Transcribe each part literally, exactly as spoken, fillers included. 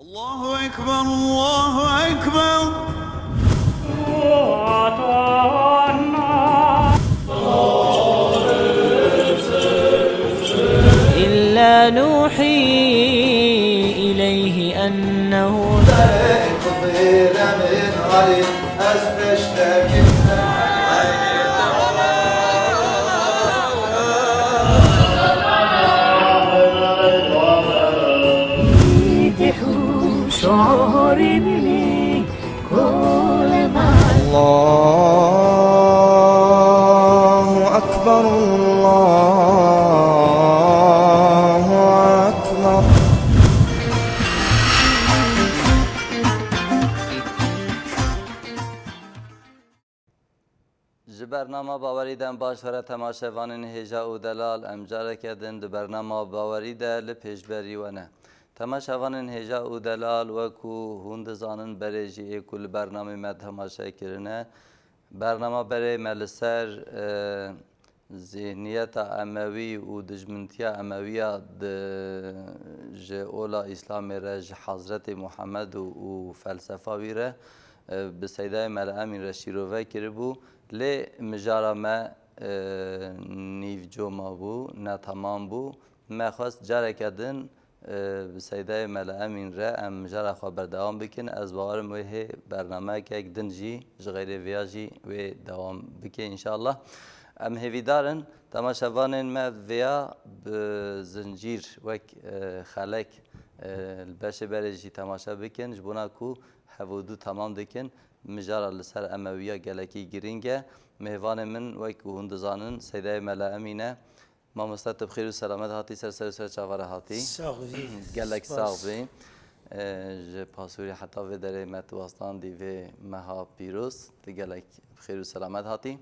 الله أكبر، الله أكبر. إلا نوحي إليه أنه الله أكبر، الله أكبر. Ji bernama Bawerî dem baş were temaşevanên hêja û delal, em careke din di bernama Bawerî de li pêşberî we ne. Temaşevanên hêja û delal, wekû hûn dizanin, berê jî ê ku li bernamê me temaşe kirine, bernama berê me li ser, e, zêhniyeta Emewî û dijmintiya Emewiya di, ji ola Îslamê re, ji Hezretê Muhammed û, û felsefa wî re, e, bi Seydayê Mele Emîn re şîrove kiribû. Lê mijara me, e, nîvco mabû, netemam bû. Me xwest careke din, e, bi Seydayê Mele Emîn re em mijara xwe berdewam bikin. Ez bawer im wê hê bernameyekek din jî ji xeyrê vêya jî wê dewam bike înşallah. Em hêvîdar in temaşevanên me vêya bi zincîr wek, e, xelek, e, li beşê berê jî temaşe bikin, ji bona ku hev û du temam dikin. Mijara li ser Emewiya gelekî girîng e. Mêvanê min, wek ku hûn dizanin, Seydayê Mele Emîn e. Mamoste, tu bi xêr û selamet hatî, ser ser û ser çava re hatî. Sax bî. Gelek sax bî. E, ji Pasûrê heta vê derê me tu westandî vê meha pîroz, tu gelek bi xêr û selamet hatî.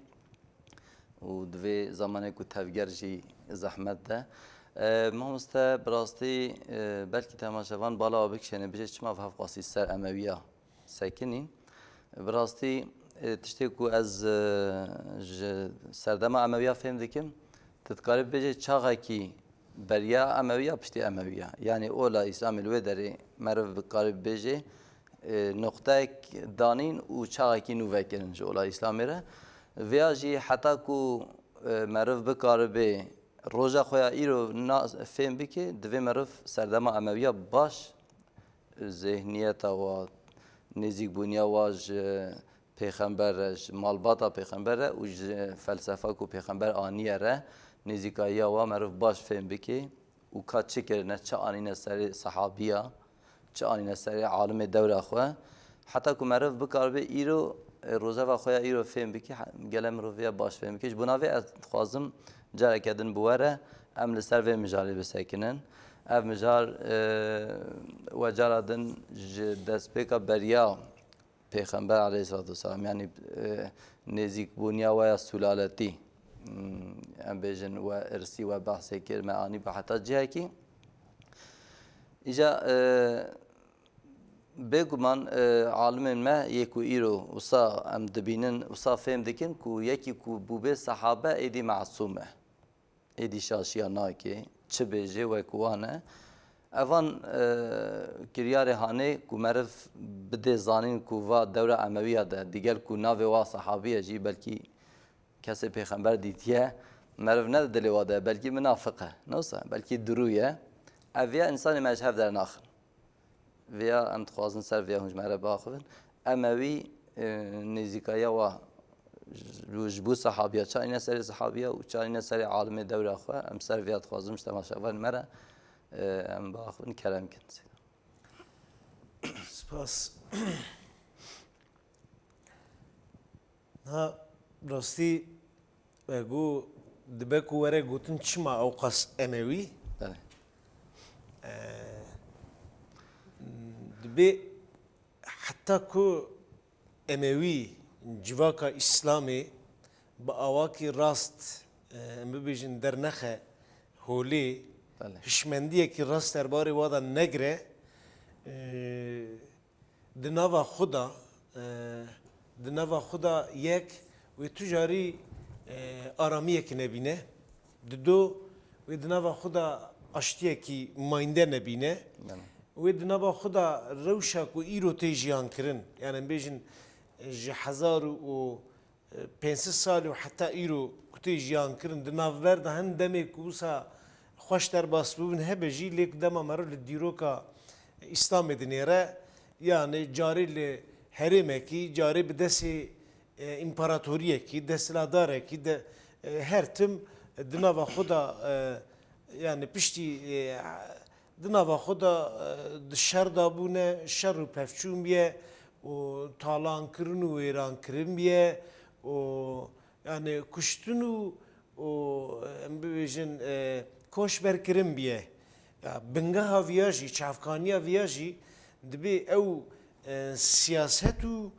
Û di vê zamanê ku tevger jî zehmet de. E, mamoste, bi rastî, e, belkî temaşevan bala we bikişêne, bijê çima bi hev qasî ser Emewiya sekinîn. Bi rastî, e, tiştê ku ez, e, ji serdema Emewiya fêm dikim, tu dikarî bibêjê çaxekî beriya Emewiya, piştî Emewiya. Yanî ola Îslamê li wê derê meriv bikarî bibêjê, e, noqteyek danîn û çaxekî nû vekirin ji ola Îslamê re. Vêya jî heta ku, e, meriv bikaribê roja xwe ya îro na-, fêm bike, divê meriv serdema Emewiya baş zêhniyeta wa, nêzîkbûniya wa ji pêxember re, ji malbata pêxember re û ji felsefa ku pêxember aniye re, nêzîkayiya wa meriv baş fêm bike û ka çi kirine, çi anîne serê sehabiya, çi anîne serê alimê dewra xwe. Heta ku meriv bikaribe îro, e, rojeva xwe ya îro fêm bike, he-, gele miroviya baş fêm bike. Ji bo navê ez dixwazim careke din bi we re em li ser vê mijarê bisekinin. Ev mijar, e, we cara din ji destpêka beriya Pêxember aleyhissalatu vesselam, yanî, e, nêzîkbûniya we ya sûlaletî, hmm, em bêjin we irsî, we behsê kir, me anî bi heta cihekî. Îca, e, bêguman, e, alimên me yê ku îro wisa em dibînin, wisa fêm dikin ku yekî ku bûbê sehabe êdî mesûm e. Êdî şaşiya nake, çi bêjê wek wan e. Evan, e, kiryarê hanê ku meriv bidê zanîn ku va dewra Emewiya de, digel ku navê wa sehabî ye jî, belkî kesê pêxember dîtiye, meriv ne di dilê wa de, belkî minafiq e, ne wisa, belkî dirû ye. Ev ya însanê me ji hev dernaxin. Vêya em dixwazin ser vêya hûn ji me re biaxivin. Emewî, e, nêzîkayiya wa ji, ji bo sehabiya, çarîne serê sehabiya û çarîne serê alimê dewra xwe, em ser vêya dixwazim ji temaşevanê me re, e, em biaxivin, kerem kin. Spas. Na rastî, e, got, dibe ku were gotin çima ewqas Emewî? Belê. E, dibe heta ku Emewî civaka Îslamê bi awakî rast, e, em bibêjin dernexe holê, Belê. hişmendiyekî rast derbarê wa de negire, e, di nava xwe de, e, di nava xwe de yek wê tu carî, e, aramiyekî nebîne. Di do wê di nava xwe de aştiyekî mayînde nebîne. Belê. Wê di nava xwe de rewşa ku îro tê jiyan kirin, yani em bêjin ji hezar û pênc sed salî û heta îro ku tê jiyan kirin, di navber de hin demê ku wisa xweş derbas bûbin hebe jî, lê ku dema meriv li dîroka Îslamê dinêre, yani carê li herêmekî, carê bi destê, e, împaratoriyekî, desthilatdarekî de, e, her tim di nava xwe de, e, yani piştî, e, di nava xwe de, e, di şer de bûne, şer û pevçûn biye û talankirin û wêrankirin biye û, yani, kuştin û, û, em bibêjin, e, koçberkirin biye. Ya, bingeha viya jî, çavkaniya viya jî dibê ew, e, siyaset û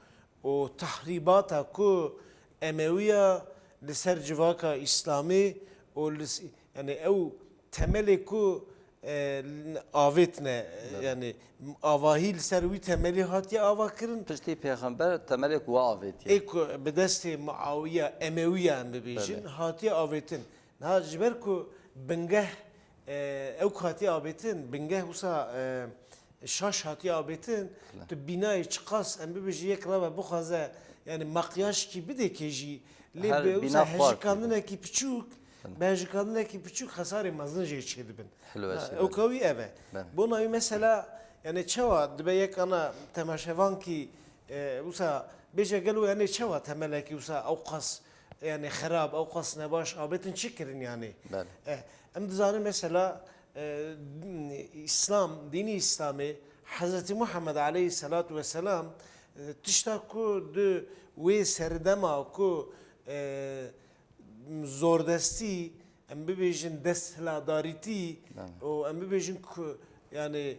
û tahrîbata ku Emewiya li ser civaka Îslamê û li s-, yani ew temelê ku, e, avêtine, belê, yani avahî li ser wî temelî hatiye ava kirin. Piştî Pêxember temelê ku we avêtiye. Ê ku bi destê Muawiya Emewiya em bibêjin, belê, hatiye avêtin. Niha ji ber ku bingeh, e, ew ku hatiye avêtin, bingeh wisa, e, şaş hatiye avêtin, tu bînayê çiqas em bibêjin yek rave bixwaze, yani makyajkî bidê kê jî, lê bi wisa hejikandinekî piçûk, bi hejikandinekî piçûk xesarê mezin jê çêdibin. Hilweşî, ew belê, ka wî ev e. Belê. Bona wî mesela, yani çawa dibe yek ana temaşevankî, e, wisa bêje gelo, yani çawa temelekî wisa ew qas, yani xerab, ew qas nebaş avêtin çi kirin yani? Belê. E, em dizanin mesela, e, Îslam, dînî Îslamê, Hezretî Muhammed aleyhisselatu vesselam, e, tişta ku di wê serdema ku, e, zordestî, em bibêjin desthilatdarîtî, belê, û em bibêjin ku, yani,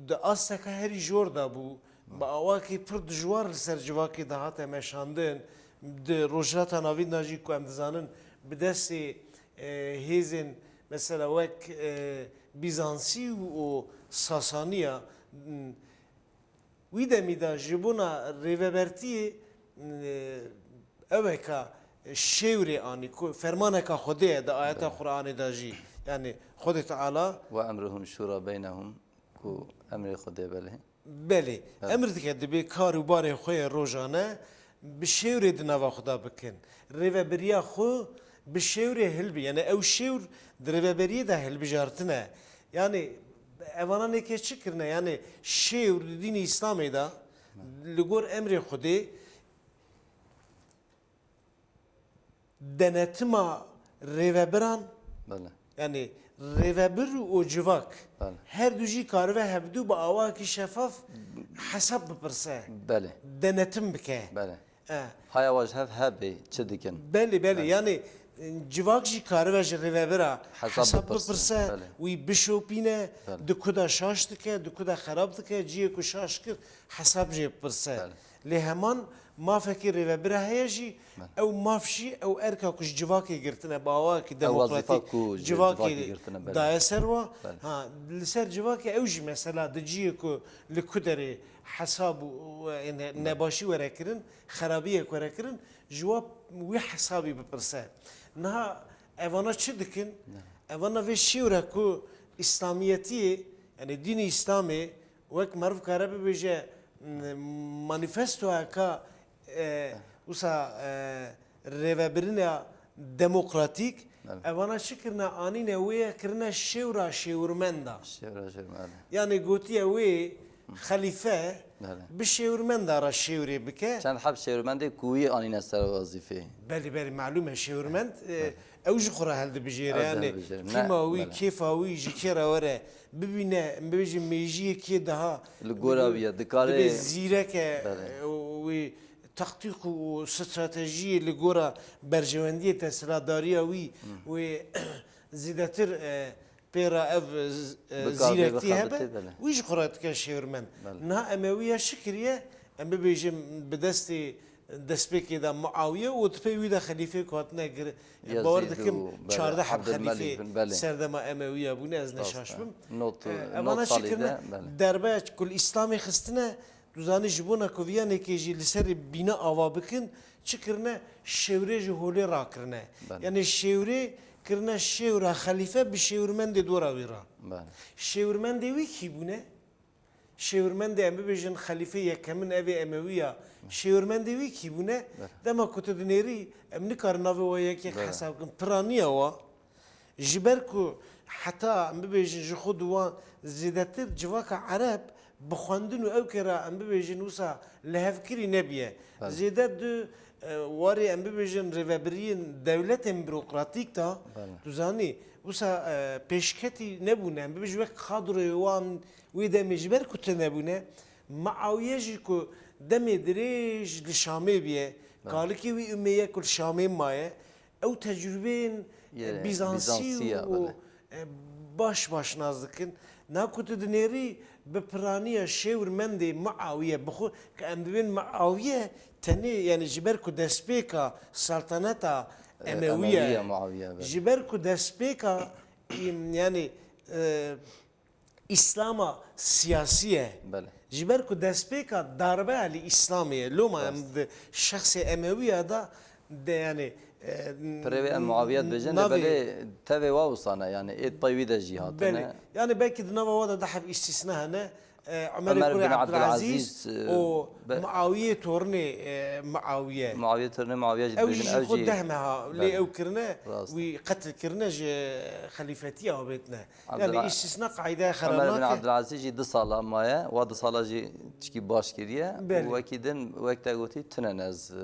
di asteka herî jor de bû, bi awakî pir dijwar li ser civakê de hate meşandin, di Rojhilata Navîn de jî ku em dizanin bi destê, e, hêzên mesela wek, e, Bîzansî û Sasaniya, m, wî demî de ji bona rêvebertiyê, e, eweka şêwrê anî ku fermaneka Xwedê ye di ayeta, belê, Qur'anê de jî, yani Xwedê Teala. Ve emruhum şura beynehum, ku emrê Xwedê, belê. Belê. Belê. Emir dike dibê kar û barê xwe yê rojane bi şêwrê di nava xwe de bikin. Rêvebiriya xwe bi şêwrê hilbi-, yani ew şêwr di rêveberiyê de hilbijartine. Yani evana nêkê çi kirine? Yani şêwr di dînê Îslamê de li gor emrê Xwedê denetima rêvebiran, belê, yani rêvebir û civak, belê, her du jî karibe hevdu bi awakî şefaf hesab bipirse, belê, denetim bike. Belê. E. Haya we ji hev hebê, çi dikin? Belê, belê. Belê. Yani, e, civak jî karibe ji rêvebira hesab, hesab bipirse, bipirse, belê, wî bişopîne, belê, di ku de şaş dike, di ku de xerab dike, cihê ku şaş kir, hesab jê bipirse. Belê. Lê heman mafekî rêvebira heye jî, belê, ew maf jî, ew erka ku ji civakê girtine, bi awayekî, ew wezîfa demokratîk ku ji civakê, civakê girtine, belê, daye ser wa. Belê. Ha, li ser civakê ew jî mesela di cihê ku li ku derê hesab û, û, e, ne-, belê, nebaşî were kirin, xerabiyek were kirin, ji wa wî hesabî bipirse. Niha evana çi dikin? Belê. Evana vê şêwre ku Îslamiyetiyê, yani dînê Îslamê, wek meriv kare bibêje, m-, manîfestoyeka, e, wisa, e, rêvebirina demokratîk, belê, evana çi kirine? Anîne wê ye kirine şêwra şêwirmenda. Şêwra şêwirmenda. Yani gotiye wê xelîfe, belê, bi şêwirmenda re şêwrê bike. Çend heb şêwirmendê ku wî anîne ser wezîfê. Belê, belê, malûm e şêwirmend, e, belê, ew ji xwe re hildibijêre. Ew yani dihilbijêre. Ne, qîma wî, belê, kêfa wî ji kê re were, bibîne, em bibêjin mêjiyê kê daha li gora wî ye, dikare, dibê zîrek e, belê, e, wî taktîk û stratejiyê li gora berjewendiyê desthilatdariya wî, hmm, wê zêdetir, e, pê re ev, e, bi kar bê, zîrektî hebe, bixebitê, belê, wî ji xwe re dike şêwirmend. Belê. Niha Emewiya çi kiriye? Em bibêjin bi destê destpêkê de Muawiye û di pey wî de xelîfê ku hatine gir-, Yezîd, bawer dikim, û, belê, çardeh heb Abdülmelik xelîfê bin, belê, serdema Emewiya bûne, ez neşaş bim. Rast e. Not, e, not evana çi kirine? Salî de, belê. Derbe ku li Îslamê xistine, tu zanî ji bona ku viya nêkê jî li serê bîne ava bikin, çi kirine? Şêwrê ji holê rakirine. Belê. Yani şêwrê kirine şêwra xelîfe bi şêwirmendê dora wî re. Belê. Şêwirmendê wî kî bûne? Şêwirmendê em bibêjin xelîfê yekemin ev ê Emewî ya. Şêwirmendê wî kî bûne? Bele. Dema ku tu dinêrî, em nikarin navê wa yek yek Bele. hesab bikin. Piraniya wa, ji ber ku heta em bibêjin ji xwe di wan zêdetir civaka Ereb bi xwendin û ew kera em bibêjin wisa lihevkirî nebiye. Bele. Zêde di, e, warê em bibêjin rêvebiriyên dewletên burokratîk de, Bele. tu zanî, wisa, e, pêşketî nebûne. Em bibêjin wek kadroyê wan wê demê ji ber ku tune bûne. Miawiye jî ku demê dirêj li Şamê bûye, Bele. kalikê wî Umeyye ku li Şamê maye, ew tecrûbeyên, Ye, e, Bîzansî Bîzansî ya, û, bele. e, baş baş nas dikin. Na ku tu dinêrî bi piraniya şêwirmendê Miawiye bixwe, ke em dibên Miawiye tenê, yani ji ber ku destpêka saltaneta E, Emewiye, Emewiye, Muawiye, bele. ji ber ku destpêka, im, yani, e, Îslama siyasî ye. Bele. Ji ber ku destpêka darbe li Îslamê ye. Loma em Rast. di şexsê Emewiya de, de yani, e, Pirê wê em Muawiye dibêjin, lê navê belê tevê wa wisa ne, yani ê pey wî de jî hatine. Belê. Yani belkî di nava wa de dehf îstîsna hene. E, Ömer Ömer kurê bin Abdülaziz Abdülaziz, e, û be- Muawiye tornê, e, Muawiye. Muawiye tornê Muawiye jî Ew dibêjin, jî ew xwe jî dehme ha, lê Belê. ew kirine, Rast. wî qetil kirine ji xelîfetiya avêtine. Yani Abdüla-, îstîsna qaîdeya Ömer bin xeranake. Abdülaziz jî du sala maye, wa du sala jî tişkî baş kiriye. Belê. Û wekî din, wek te gotî, tune ne ez, e,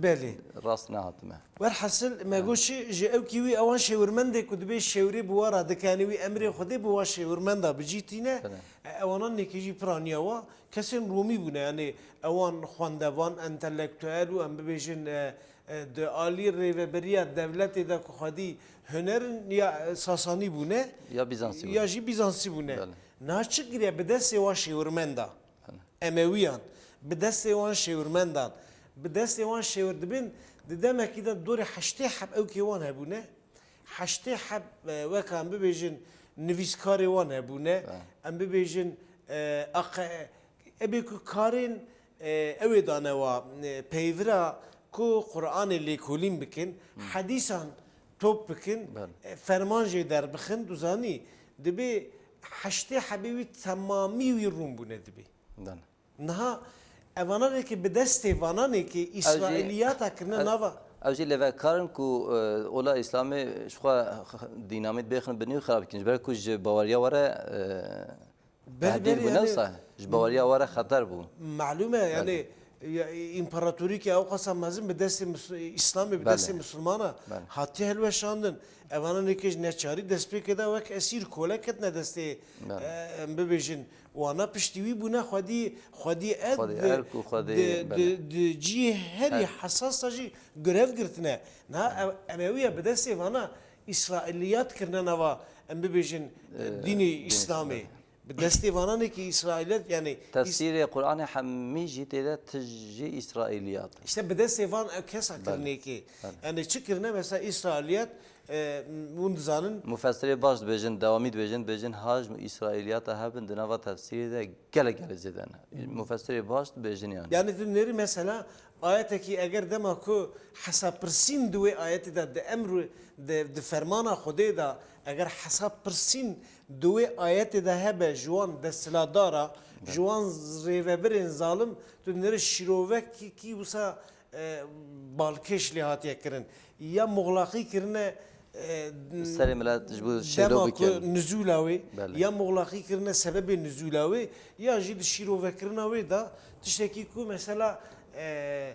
Belê. rast nehatime. Werhasil, me got çi, ji ewkî wî ewan şêwirmendê ku dibê şêwirê bi wa re dike, yanî wî emrê Xwedê bi wa şêwirmenda bi cî tîne, Belê. e, ewanan nêkê jî piraniya wa kesên Romî bûne, yanî ewan xwendevan, entelektuel û em bibêjin, e, e, di alî rêveberiya dewletê de ku xwedî huner in ya, e, Sasanî bûne, Ya Bîzansî ya bûne. jî Bîzansî bûne. Belê. Niha çi kiriye bi destê wa şêwirmenda? Belê. Emewiyan, bi destê wan şêwirmendan, bi destê wan şêwir dibin, di demekî de dorê heştê heb ewkê wan hebûne. Heştê heb, e, wek em bibêjin, nivîskarê wan hebûne. Belê. Em bibêjin, e, aqe-, ebê ku karên, e, ew ê dane wa, e, peyvira ku Qur'anê lêkolîn bikin, Hmm. hedîsan top bikin, Belê. e, ferman jê derbixin, tu zanî, dibê heştê hebê wî temamî wî rûn bûne dibê. Belê. Niha evananê ki bi destê vananê ki Ew jî, Îsraîliyata kirine ew, nava. ew jî lêvekarin ku, e, ola Îslamê ji xwe dînamît bêxin bi nî û xirab bikin. Ji ber ku ji baweriya we re, e, Belê, tehdîd belê, bû, yani, newsa ji baweriya we re xeter bû. Malûm e, yani, Belê. ya, împaratorîkê ew qasa mezin bi destê Mus-, Îslamê, bi Belê. destê Misilmana Belê. hatiye hilweşandin. Evananê ki ji neçarî destpêkê de wek esîr kole ketine destê, Belê. e, em bibêjin, wana piştî wî bûne xwedî, xwedî ed Xwedî di, erk û xwedî, di, belê. di, di cihê herî Her- hesas de jî grev girtine. Niha ev, Emewiya bi destê vana Îsraîliyat kirine nava, em bibêjin, Ee, dînê dînê Îslamê. Îslamê. Bi destê vananê ki Îsraîliyat, yani Îs- Tefsîrê Qur'anê hemî jî tê de tijî Îsraîliyat. İşte bi destê van ev kesa Belê. kirinê ki. Belê. Yani çi kirine mesela Îsraîliyat, e, hûn dizanin. Mufessirê baş dibêjin, dewamî dibêjin, dibêjin ha ji Îsraîliyata hebin di nava tefsîrê de gelek gelek zêde ne. Mufessirê baş dibêjin yani. Yani tu nêrî mesela ayetekî eger dema ku hesabpirsîn di wê ayetê de, di emr, di, di fermana Xwedê de, eger hesabpirsîn di wê ayetê de hebe ji wan desthilatdara, ji wan rêvebirên zalim, tu nêrî şîrovekî wisa e, balkêş lê hatiye kirin. Ya muxlaqî kirine, e, Serê milet ji bo şêdo dema ku bikin. nizûla wê, Belê. ya muxlaqî kirine sebebê nizûla wê, ya jî di şîrovekirina wê de tiştekî ku mesela, e,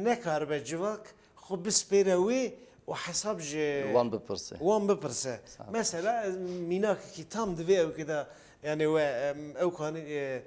nekaribe civak xwe bispêre wê û hesab ji Wan bipirse. wan bipirse. Sax. Mesela, ez mînakekî tam divê ew ki de, yani we, em, ew kanî, e,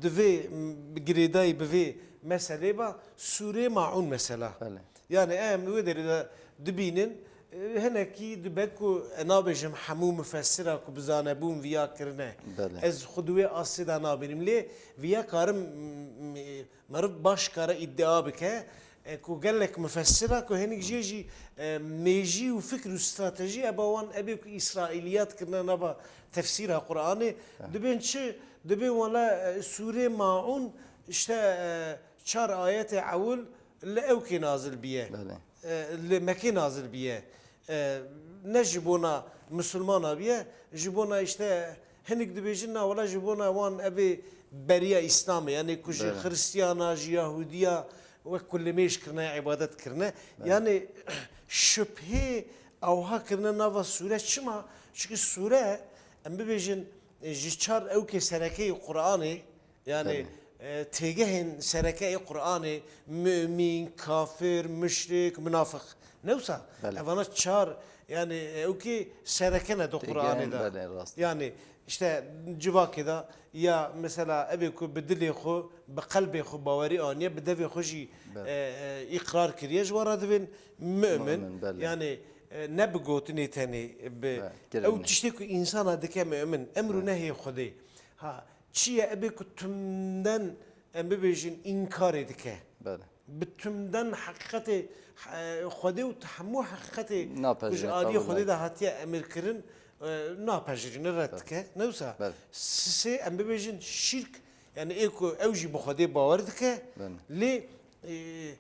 Divê bi girêdayî bi vê meselê ba, sûrê maûn mesela. Belê. Yani em wê derê de dibînin, e, hinekî dibe ku, e, nabêjim hemû mufessira ku bi zanebûn viya kirine. Belê. Ez xwe di wê asê de nabînim. Lê viya karim, m-, m-, meriv baş kare îdia bike, e, ku gelek mufessira ku hinek jê jî, e, mêjî û fikr û stratejî eba wan ebê ku Îsraîliyat kirine nava tefsîra Qur'anê. Heh. Dibên çi? Dibê wela, e, sûrê Maûn, işte, e, çar ayetê ewil li ewkê nazil biye. Belê. E, li Mekê nazil biye. E, ne ji bona Misilmana biye, ji bona işte Hinek dibêjin, na wela ji bona wan evê beriya Îslamê, yanê ku ji Belê. Xiristiyana, ji Yahudiya wek ku limêj kirine, îbadet kirine. Belê. Yanê şubhê ewha kirine nava sûre çima? Çimkî sûre, em bibêjin, ji çar ewkê sereke yê Qur'anê, yanê, Belê. e, têgehên sereke yê Qur'anê, mumîn, kafir, muşrik, munafiq. Ne wisa? Belê. Evana çar, yanê, e, ewkê sereke ne di Têgehên, Qur'anê de. Belê, rast. Yanê, işte, civakê de ya mesela evê ku bi dilê xwe, bi qelbê xwe bawerî aniye, bi devê xwe jî, Belê. e, e, îqrar kiriye, ji wan re divên mu'min. Mu'min, belê. Yanê, e, ne bi gotinê tenê, bi Belê, ew kirin. Tiştê ku însana dike mu'min, emr û Belê. Nehyê Xwedê. Ha, çi ye evê ku tümden, em bibêjin, înkarê dike? Belê. Bi tümden heqîqetê, e, Xwedê û hemû heqîqetê ku ji Napejirîne, aliyê qebûl Xwedê nake. De hatiye emir kirin, e, napejirîne, red Tabii. Dike. Ne wisa? Belê. Sisê, em bibêjin şirk, yanî ê ku ew jî bi Xwedê bawer dike, Belê. Lê, e,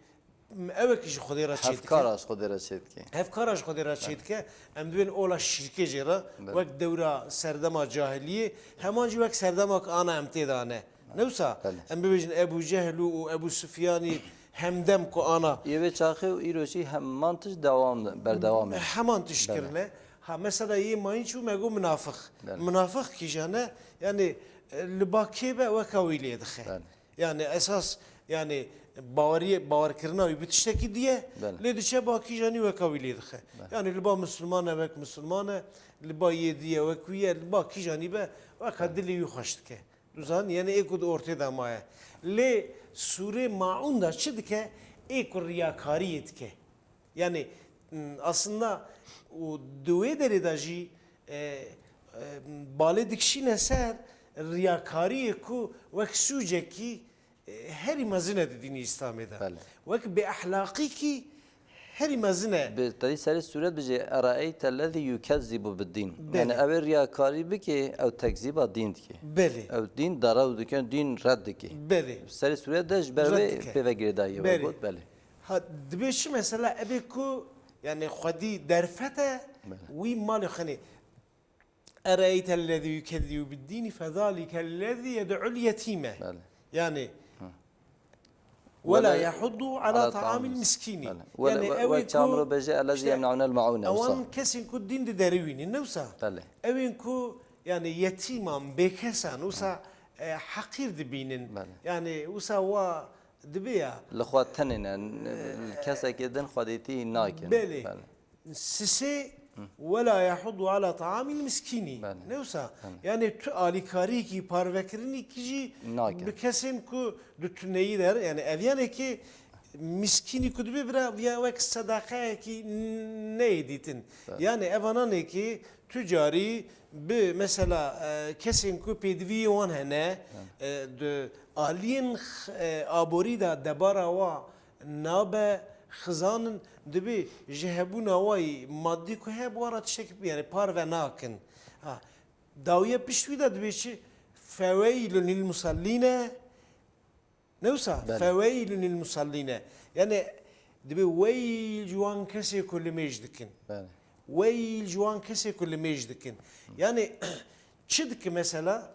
ewekî ji Xwedê re çêdike. Hevkara ji Xwedê re çêdike. Hevkara ji Xwedê re çêdike, em dibên ola şirkê jê re, Belê. Wek dewra serdema cahiliyê, heman jî wek serdema ku ana em tê de ne. Ne wisa? Belê. Em bibêjin Ebû Cehl û, û Ebû Sufyanî hemdem ku ana. Yê vê çaxê û îro jî heman tişt dewam, berdewam e. Heman tişt Belê. Kirine. Ha, mesela yê mayîn çû me got munafiq. Belê. Munafiq kîjan e? Yanî, e, li ba kê be weka wî lê dixe. Belê. Yanî esas, yanî baweriyê, bawerkirina wî bi tiştekî diye, Belê. Lê diçe ba kîjanî weka wî lê dixe. Belê. Yanî li ba misilman e wek misilman e, li ba yê diye wek wî ye, li ba kîjanî be weka Belê. Dilê wî xweş dike. Duzan, yanî ê ku di ortê de maye. Lê sûrê Maûn de çi dike? Ê ku riyakariyê dike. Yanî, m, aslında û di wê derê de jî, e, e, balê dikişîne ser riyakariyê ku wek sûcekî, e, herî mezin e di dînî Îslamê de. Belê. Wek bêexlaqîkî herî mezin e. Bi tedî serê sûret bijê, "Eraeyte lezî yukezzibu bid-dîn." Belê. Yanî ew ê riyakarî bike, ew tekzîba dîn dike. Belê. Ew dîn derew dike, dîn red dike. Belê. Serê sûret de ji ber Red wê dike. Pêve girêdayî ye, Belê. Got, belê. Ha, dibê çi mesela, ebê ku, yanî xwedî derfet e, Belê. Wî malê xenê. "Eraeyte lezî yukezzibu bid-dîni fezalike lezî yed'ul yetîme." Belê. Yanî, Hı. "Wela Wela yehuddu ala ala taamil ta'amil miskînî." Belê. Wela, Yanî, we-, ew ê wek ku Çamro bêje, "Ellezî işte, yemne'unel maûne", ewan wisa. Kesên ku dîn diderîwînin, ne wisa? Belê. Ew ên ku, yanî, yetîman, bêkesan, wisa, Hı. e, heqîr dibînin. Belê. Yanî, wisa wa Dibe ya. Li xwe tenê ne, li kesekê din xwedîtî nakin. Belê. Belê. Sisê, Hı. "Wela yahuddu ala taamil miskînî." Belê. Ne wisa? Belê. Yanî tu alîkariyekî, parvekirinîkî jî Nakin. Bi kesên ku di tuneyî der, yanî ev yanekî miskînî ku dibe bira, viya wek sedaqeyekî neyê dîtin. Belê. Yanî evananekî Tu carî bi mesela, e, kesên ku pêdiviyê wan hene, e, di aliyên x-, e, aborî de debara wa nabe xizanin, dibê ji hebûna wa yî madî ku heye bi wan re tiştekî, yanî parve nakin. Ha, dawiye pişt wî de dibê çi? "Feweylun lil musallîne." Ne wisa? Belê. "Feweylun lil musallîne." Yanî, dibê weyl ji wan kesê ku limêj dikin. Belê. Weyl ji wan kesê ku limêj dikin. Yanî, çi dike mesela?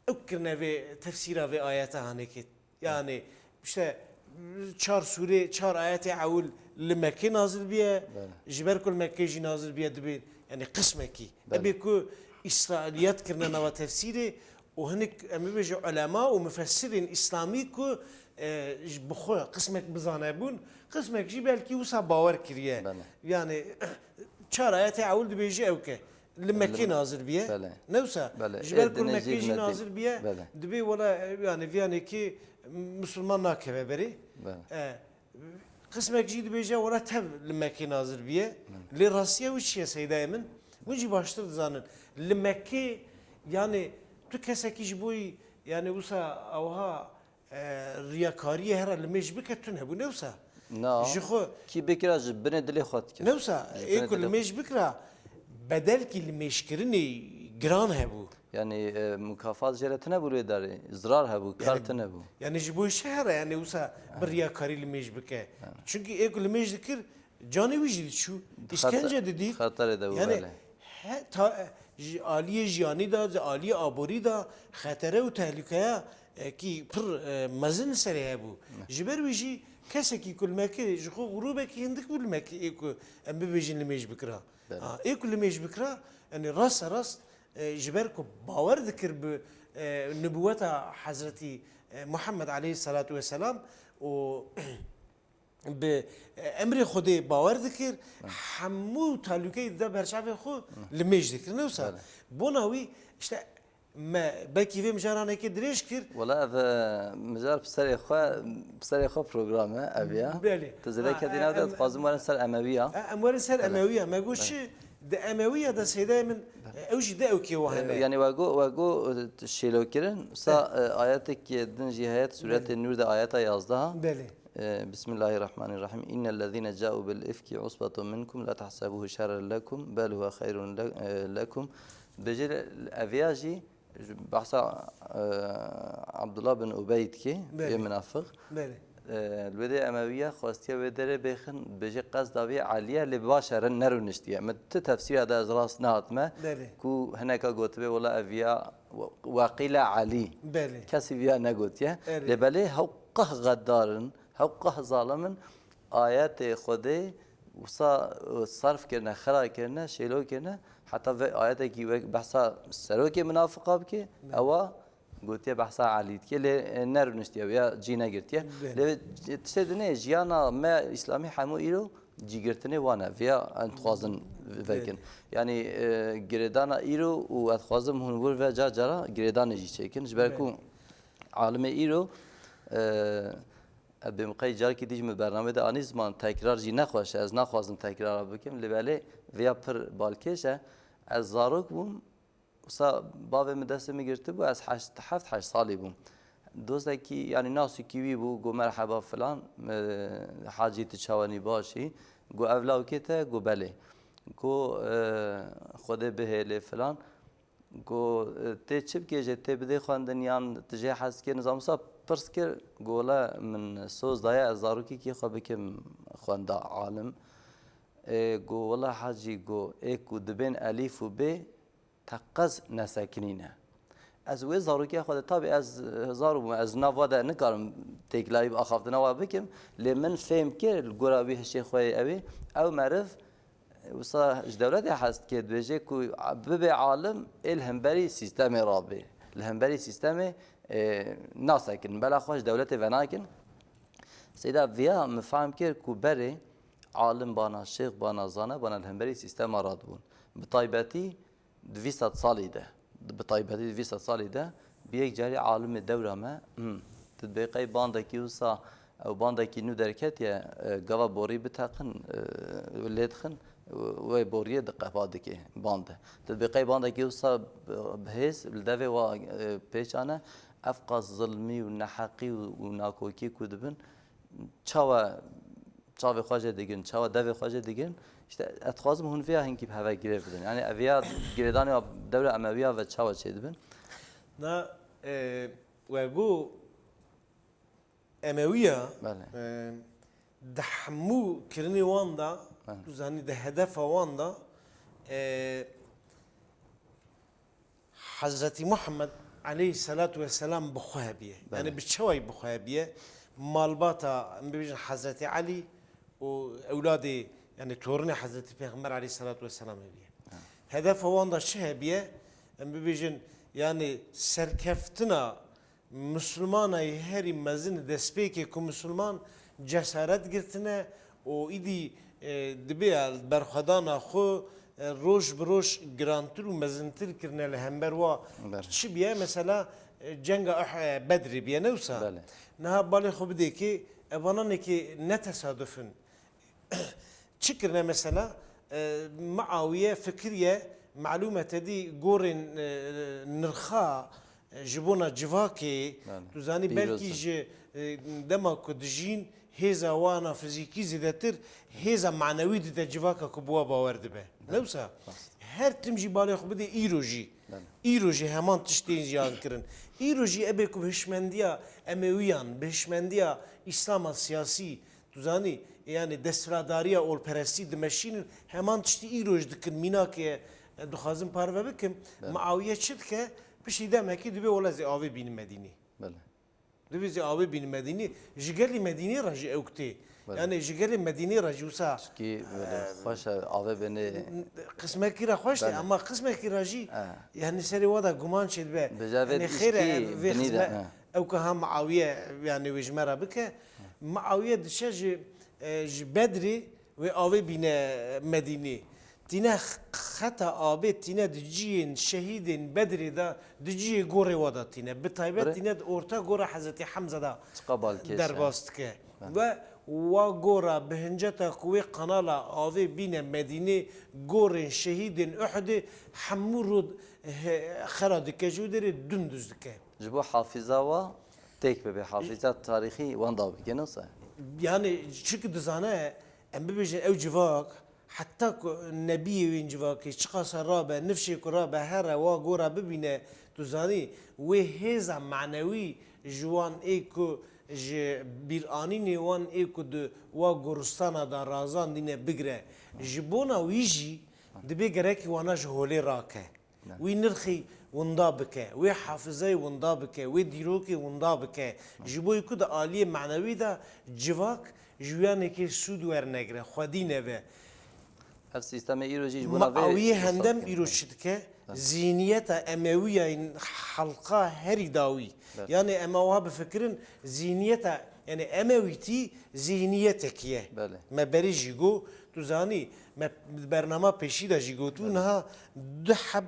Ew kirine vê tefsîra vê ayeta hanekê. Yanî, işte, çar sûrê, çar ayetê ewil li Mekkê nazil biye. Belê. Ji ber ku li Mekkê jî nazil biye dibê, yanî qismekî. Belê. Ebê ku îsraîliyet kirine nava tefsîrê, û hinek, em bibêje, ulema û mufessirên îslamî ku, e, ji bi xwe qismek bizane bûn, qismek jî belkî wisa bawer kiriye. Belê. Yanî, çar ayetê ewil dibêje ew ke li Mekkê nazil biye. Belê. Ne wisa? Belê. Ji ber ku Mekkê jî nazil biye, belê, dibê wela, e, yanî viyanekî misilman nakeve berê. Belê. E, Qismek jî dibêje, wela tev li Mekkê nazil biye. Hı. Lê rastiya wî çi ye, seydayê min? Hûn jî baştir dizanin. Li Mekkê, yanî tu kesekî ji bo yî, yanî wisa ewha, e, riyakariyê here limêj bike, tune bû, ne wisa? Na. Ji xwe. Kî bikira ji binê dilê xwe dikir. Ne wisa? Ji binê dilê xwe. Ê ku limêj bikira, bedelkî limêjkirinê giran hebû. Yanî, e, mukafat jê re tune bû lê darê, zirar hebû, kar tune bû. Yanî ji bo şehre, yanî wisa bi riyakarî limêj bike. Ha. Çunkî ê ku limêj dikir, canê wî jî diçû, îşkence didît. Xeterê de bû, yanî, belê. He, ta, Ji aliyê jiyanî de, ji aliyê aborî de xetere û tehlûkeya, e, kî pir, e, mezin li serê hebû. Ji ber wî jî kesekî ku li me kir, ji xwe grûbekî hindik bû li me kir, ê ku em bibêjin limêj bikira. Belê. Ha, ê ku limêj bikira, yanî raste rast, e, ji ber ku bawer dikir bi, e, nibûweta Hezretî, e, Muhammed aleyhisselatu vesselam û bi, e, emrê Xwedê bawer dikir, hemû talûkeyê dide ber çavê xwe, limêj dikir. Ne wisa? Belê. Bona wî, işte, me belkî vê mijaranekê dirêj kir. Wela ev, e, mijar bi serê xwe, bi serê xwe program e, ev ya. Belê. Tu zêde Ha, ketî e, nav de, em, dixwazim werin ser Emewiya. E, em werin ser Belê. Emewiya. Me got Belê. Çi? Di Emewiya de sêdeyê min, e, ew jî de ew kê wa E, hene. Yanî we got, we got, e, şêlo kirin, wisa, E. e, ayetekî din jî heye, Sûretê Belê. Nûr de ayeta yazdeh. Belê. E, Bismillahirrahmanirrahim. İnnellezine ca'u bil ifki usbatun minkum la tahsabuhu şerren lekum bel huve hayrun le-, e, lekum. Dibêje eviya jî, ji behsa, e, Abdullah bin Ubey dike, Belê. Yê minafik. Belê. E, li wê de Emewiya xwestiye wê derê bêxin, dibêje qesda vê Elî ye, lê baş e, re nerûniştiye. Min ti tefsîra de ez rast nehatime Belê. Ku hineka gotibe, wela eviya we-, weqîle Elî. Belê. Kesî viya negotiye. Erê. Lê belê hew qeh xeddar in, hew qeh zalim in, ayetê Xwedê wisa, e, sarf kirine, xira kirine, şêlo kirine, heta ve ayetekî wek behsa serokê minafiqa bike, Belê. Ewa gotiye behsa Elî dike, lê, e, nerûniştiye ya cî negirtiye. Belê. Lê tiştê dinê jiyana me îslamî hemû îro cîgirtinê wan e. Viya em dixwazin vekin. Belê. Yanî, e, girêdana îro û ez dixwazim hûn wir ve car cara girêdanê jî çêkin. Ji ber Belê. Ku alimê îro, e, ez bêmiqey carekî dî jî min bernamê de anî ziman, tekrar jî nexweş e, ez naxwazim tekrara bikim, lê belê viya pir balkêş e. Ez zarok bûm, wisa bavê min destê min girtibû, ez heşt, heft heşt salî bûm. Dostekî, yanî nasîkî wî bû, got, "Merheba filan, e, Hacî, tu çawa nî, baş î?" Got, "Ev lawkê te?" Got, "Belê." Got, e, "Xwedê bihêlê filan." Got, "E, tê çi bikê jê, tê bidê xwendin yan tu jê hez dikê?" Nizam wisa pirs kir, got, "Wele min soz daye ez zarokekî xwe bikim xwenda alim." E, got, "Wele Hacî," got, "ê ku dibên elîf û bê, teqez nesekinîne." Ez wê zarokiya xwe de, tabî ez, e, zaro bûm, ez nav wa de nikarim têkilayî bi axaftina wa bikim, lê min fêm kir, li gora wî hişê xwe yê ew ê, ew meriv, e, wisa ji dewletê hez dike, dibêje ku bibe alim, ê li hemberî sîstemê rabê. Li hemberî sîstemê, e, nasekin. Bela xwe ji dewletê venakin. Seyda viya min fehm kir ku berê alim bana, şêx bana, zane bana li hemberî sîstema radibûn. Bi taybetî di vî sed salî de, bi taybetî di vî sed salî de bi yek carî alimê dewra me, hmm, tu dibê qey bandekî wisa ew bandekî nû derketiye, e, gava borî biteqin, e, lê dixin, wê boriyê di qepa dike bande. Tu dibê qey bandekî wisa bi hêz li devê wa, e, pêç ane, ev qas zilmî û neheqî û, û nakokî ku dibin, çawa çavê xwe jê digirin, çawa devê xwe jê digirin, işte, ez dixwazim hûn vêya hinkî bi heve girê bidin. Yani, ev ya girêdanê ya dewra Emewiya ve çawa çêdibin? Na, e, we got Emewiya, Belê. E, di hemû kirinê wan de, Belê. Tu zanî, di hedefa wan de, e, Hezretî Muhammed aleyhisselatu vesselam bi xwe hebiye. Belê. Yani bi çawayî bi xwe hebiye? Malbata, em bibêjin Hezretî Elî û ewladê, yani torunê Hezretî Pêxember aleyhisselatu vesselam hebiye. Ha. Hedefa wan da çi hebiye? Em bibêjin, yani serkeftina Misilmana yê herî mezin, destpêkê ku misilman cesaret girtine û îdî, e, dibe ya berxwedana xwe, e, roj bi roj girantir û mezintir kirine li hember wa. Ber. Çi biye? Mesela, e, cenga Uh-, e, Bedrê biye, ne wisa? Belê. Niha balê xwe bidê ki evananekê ne tesaduf in. Çi kirine mesela? E, Miawiye fikiriye, malûm e te dî gorên, e, nirxa, e, ji bona civakê, Belê. Tu zanî, Pîroz belkî in. Ji, e, dema ku dijîn hêza wana fizîkî zêdetir hêza manewî dide civaka ku bi wa bawer dibe. Belê. Ne wisa? Rast. Her tim jî balê xwe bidê îro jî. Belê. Îro jî heman tiştên jiyan kirin. Îro jî ebe ku bi hişmendiya Emewiyan, bi hişmendiya Îslama siyasî, Tu zanî, yani desthilatdariya olperestî dimeşînin, heman tiştî îro jî dikin, mînakê ye, Dixwazim parve bikim, Belê. Muawiye çi dike? Piştî demekî dibê wele zê avê bînin Medînê. Belê. Dibê zê avê bînin Medînê. Ji gelî Medînê re jî ew kitê. Belê. Yani ji gelê Medînê re jî wisa, Ki böyle e, xweş e, avê bênê. Qismekî re xweş e, Belê. Ama qismekî re jî, E. Yani serê wa da guman çêdibe. Bi cevê Yani xêr e, vê dinî de, xizme-, e. Ew ka ha Muawiye, yani wê ji me re bike. Muawiye diçe ji, e, ji Bedrê wê avê bîne Medînê. Tîne x-, xeta abê tîne di ciyên şehîdên Bedrê de, di ciyê gorê wa de tîne. Bi taybet Bire. Tîne di orta gora Hezretî Hemze de Çiqa balkêş e. Derbas dike. Beh. Ve wa gora bi hinceta ku wê kanala avê bîne Medînê, gorên şehîdên Uhudê hemû rû he-, xera dike ji wê derê dûmdûz dike. Ji bo hafiza wa têk bibe, hafiza tarîxî wenda bike, nasıl? Yani çiki dizane, em bibêjin ew civak, heta ku nebiyê wê civakê çiqasa rabe, nifşê ku rabe, here wa gora bibîne, tu zanî, wê hêza manewî ji wan ê ku ji bîranînê wan ê ku di wa goristana de razandîne bigre. Ji bona wî jî dibê gerekî wana ji holê rake. Ne. Wî nirxî winda bike, wê hafizeyê winda bike, wê dîrokê winda bike. Ji bo ku di aliyê manewî de civak ji wiyanekê sûd wernegire, xwedî nebe. Ev sîstemê îro jî ji bona vê Muawiyê Hendem îro çi dike? Belê. Zîhniyeta Emewiyayên halqa herî dawî. Belê. Yani em awa bifikirin, zîhniyeta, yani Emewîtî zîhniyetekî ye. Belê. Me berê jî got, tu zanî, me bernama pêşî de jî got, Belê. Niha du heb,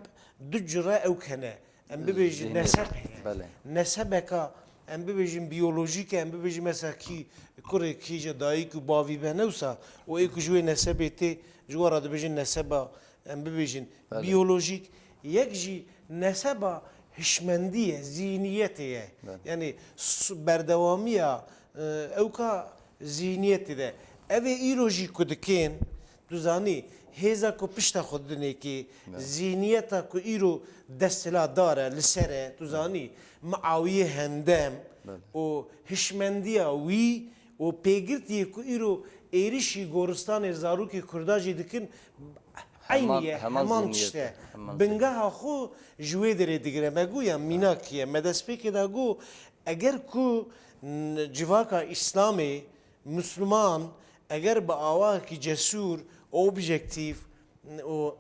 du cure ew hene. Em bibêjin Zîhniyet. Neseb heye. Belê. Nesebeka, em bibêjin biyolojîk e, em bibêjin mesela kî kurê kî ji dayik û bavî be newsa, û ê ku ji wê nesebê tê, ji we re dibêjin neseba, em bibêjin Belê. Biyolojîk. Yek jî neseba hişmendî ye, zîhniyetê ye. Belê. Yani s-, berdewamiya, e, ewka zîhniyetê de. Ev ê îro jî ku dikên, tu zanî, hêza ku pişta xwe dinêkê, Ne. Zîhniyeta ku îro desthilatdar e, li ser e, tu zanî, Muawiyê Hendem Belê. Û hişmendiya wî û pêgirtiyê ku îro êrişî goristanê zarokê Kurda jî dikin, Heman, eynî ye, heman heman zîhniyet tişt e, e. Heman Bingeha xwe ji wê derê digire. Me got ya mînakî ye. Me destpêkê de got, eger ku n-, civaka Îslamê, Misliman, eger bi awayekî cesûr, objektîf û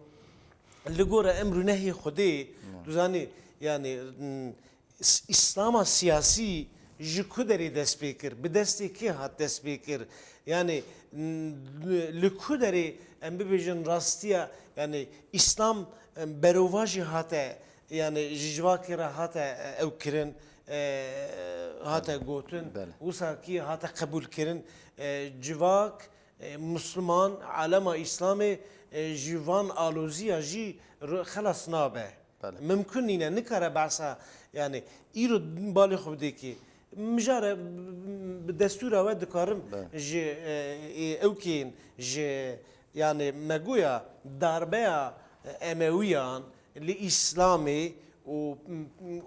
li gora emr û nehyê Xwedê, Ya. Tu zanî, yani, n-, s-, Îslama siyasî ji ku derê dest pê kir? Bi destê kê hat dest pê kir? Yani, n-, li ku derê em bibêjin rastiya, yani, Îslam, em, berovajî hate, yani, ji civakê re hate, e, ew kirin, e, hate Belê. Gotin, Belê. Wisa kî hate qebûl kirin, e, civak, e, Misliman, alema Îslamê, e, ji van aloziya jî ru-, xelas nabe. Belê. Mimkun nîne, nikare behsa, yani, îro balê xwe bidê kê. Mijare, bi destûra we dikarim Belê. Ji, e, e, ewkên, ji, yani, me goya darbeya, e, Emewiyan li Îslamê û,